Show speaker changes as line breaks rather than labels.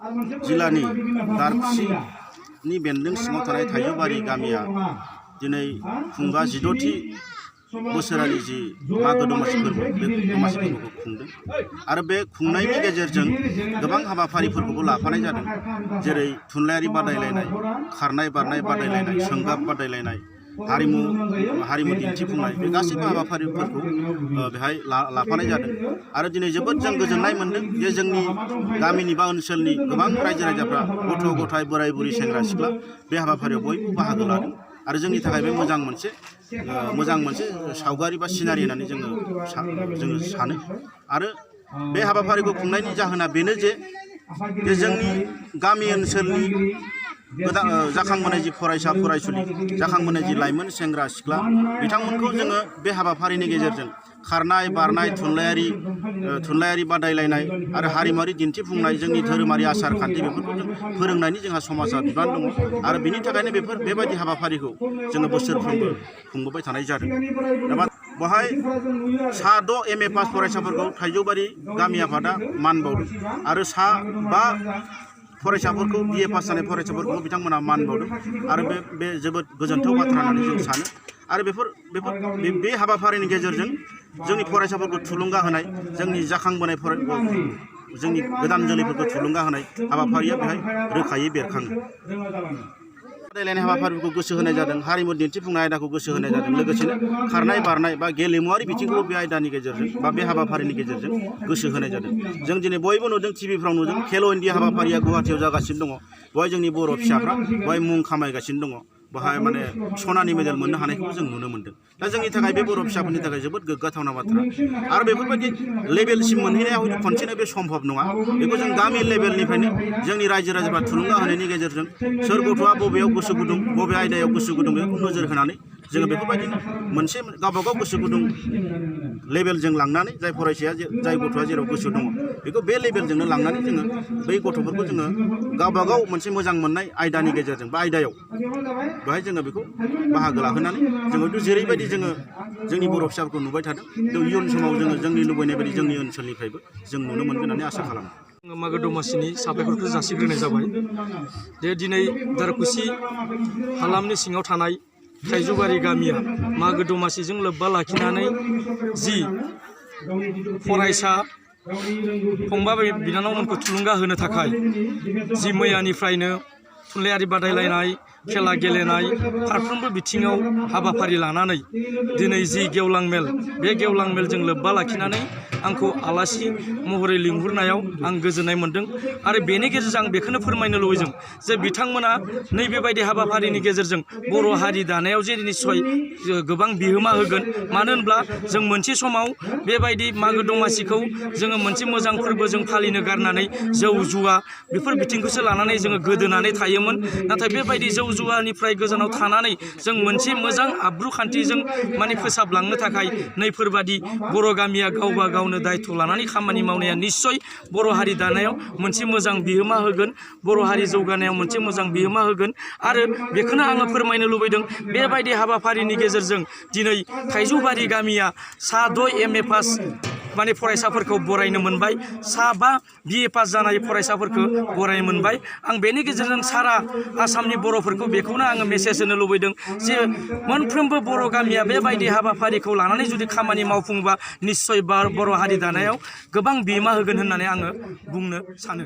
जिल्लानि दारखुसिनि बेन्दों सिङाव थानाय थाइजौबारि गामिया दिनै खुंगा 16थि बोसोरारि जि मागो दमासि फोरबो बे दमासि फोरबोखौ खुंदों आरो बे खुंनायनि गेजेरजों गोबां हाबाफारिफोरखौबो लाफानाय जादों जेरै थुनलाइयारि बादायलायनाय खारनाय बारनाय बादायलायनाय सोंगाब बादायलायनाय हारिमु दिन्थिफुंनाय बे गासैबो हाबाफारिफोरखौ बेहाय लाफानाय जादों आरो दिनै जोबोद जों गोजोननाय मोन्दों जे जोंनि गामिनि बा ओनसोलनि गोबां रायजो राजाफ्रा गथ' गथाय बोराय बुरै सेंग्रा सिख्ला बे हाबाफारियाव बयबो बाहागो लादों आरो जोंनि थाखाय बे मोजां मोनसे सावगारि बा सिनारि होननानै जोङो सानो आरो बे हाबाफारिखौ खुंनायनि जाहोना बेनो जे जोंनि गामि ओनसोलनि जाखांबोनाय जि फरायसा फरायसुलि जाखांबोनाय जि लाइमोन सेंग्रा सिख्ला बिथांमोनखौ जोङो बे हाबाफारिनि गेजेरजों खारनाय बारनाय थुनलाइयारि बादायलायनाय आरो हारिमुआरि दिन्थिफुंनाय जोंनि धोरोमारि आसार खान्थि बेफोरखौ जों फोरोंनायनि जोंहा समाजा बिबान दङ आरो बिनि थाखायनो बेबायदि हाबाफारिखौ जोङो बोसोरफ्रोमबो खुंबोबाय थानाय जादों। दा बेवहाय सा 6 MA पास फरायसाफोरखौ थाइजौबारि गामि आफादा मान बावदों आरो सा 5 फरायसाफोरखौ BA पास जानाय फरायसाफोरखौ बिथांमोना मान बावदों आरो बे जोबोद गोजोनथाव बाथ्रा होननानै जों सानो आरो बे हाबाफारिनि गेजेरजों जोंनि फरायसाफोरखौ थुलुंगा होनाय जोंनि जाखांबोनाय जोंनि गोदान जोलैफोरखौ थुलुंगा होनाय हाबाफारिया बेहाय रोखायै बेरखाङो। बादायलायनाय हाबाफारिफोरखौ गोसो होनाय जादों हारिमु दिन्थिफुंनाय आयदाखौ गोसो होनाय जादों लोगोसेनो खारनाय बारनाय बा गेलेमुआरि बिथिंखौबो बे आयदानि गेजेरजों बा बे हाबाफारिनि गेजेरजों गोसो होनाय जादों। जों दिनै बयबो नुदों टिभिफ्राव नुदों खेल' इन्डिया हाबाफारिया गुवाहाटियाव जागासिनो दङ बेवहाय जोंनि बर' फिसाफ्रा बेवहाय मुं खामायगासिनो दङ बेवहाय माने सनानि मेडेल मोननो हानायखौबो जों नुनो मोन्दों। दा जोंनि थाखाय बे बर' फिसाफोरनि थाखाय जोबोद गोग्गाथावना बाथ्रा आरो बेफोरबायदि लेभेलसिम मोनहैनाया हयथ' खनसेनो बे सम्भब नङा बेखौ जों गामि लेभेलनिफ्रायनो जोंनि रायजो राजाफ्रा थुलुंगा होनायनि गेजेरजों सोर गथ'आ बबेयाव गोसो गुदुं बबे आयदायाव गोसो गुदुं बेखौ नोजोर होनानै जोङो बेफोरबायदिनो मोनसे गावबागाव गोसो गुदुं लेभेलजों लांनानै जाय फरायसाया जाय गथ'आ जेराव गोसो दङ बेखौ बे लेभेलजोंनो लांनानै जोङो बै गथ'फोरखौ जोङो गावबागाव मोनसे मोजां मोननाय आयदानि गेजेरजों बा आयदायाव बेहाय जोङो बेखौ बाहागो लाहोनानै जोङो जेरैबायदि जोङो जोंनि बर' फिसाफोरखौ नुबाय थादों इयुन समाव जोङो जोंनि लुबैनाय बायदि जोंनि ओनसोलनिफ्रायबो जों नुनो मोनगोन होननानै आसा खालामो।
मागो दमासिनि साबायखरखौ जासिग्रोनाय जाबाय जे दिनै दारखुसि हालामनि सिङाव थानाय थाइजौबारि गामिया मागो दमासिजों लोब्बा लाखिनानै जि फरायसा फंबाय बिनानावमोनखौ थुलुंगा होनो थाखाय जि मैयानिफ्रायनो थुनलाइयारि बादायलायनाय खेला गेलेनाय फारफ्रोमबो बिथिङाव हाबाफारि लानानै दिनै जि गेवलां मेल बे गेवलां मेलजों लोब्बा लाखिनानै आंखौ आलासि महरै लिंहरनायाव आं गोजोननाय मोन्दों आरो बेनि गेजेरजों आं बेखौनो फोरमायनो लुबैदों जे बिथांमोना नैबेबायदि हाबाफारिनि गेजेरजों बर' हारि दानायाव जे निस्सय गोबां बिहोमा होगोन मानो होनब्ला जों मोनसे समाव बेबायदि मागो दमासिखौ जोङो मोनसे मोजां फोरबो जों फालिनो गारनानै जौ जुवा बेफोर बिथिंखौसो लानानै जोङो गोदोनानै थायोमोन नाथाय बेबायदि जौ जुवानिफ्राय गोजानाव थानानै जों मोनसे मोजां आब्रु खान्थिजों माने फोसाबलांनो थाखाय नैफोरबादि बर' गामिया गावबा गावनो दायथ' लानानै खामानि मावनाया निस्सय बर' हारि दानायाव मोनसे मोजां बिहोमा होगोन बर' हारि जौगानायाव मोनसे मोजां बिहोमा होगोन आरो बेखौनो आङो फोरमायनो लुबैदों बेबायदि हाबाफारिनि गेजेरजों दिनै थाइजौबारि गामिया सा 6 MA पास माने फरायसाफोरखौ बरायनो मोनबाय सा 5 BA पास जानाय फरायसाफोरखौ बरायनो मोनबाय आं बेनि गेजेरजों सारा आसामनि बर'फोरखौ बेखौनो आङो मेसेज होनो लुबैदों जे मोनफ्रोमबो बर' गामिया बेबायदि हाबाफारिखौ लानानै जुदि खामानि मावफुङोबा निस्सय बर' हारि दानायाव गोबां बिहोमा होगोन होननानै आङो बुंनो सानो।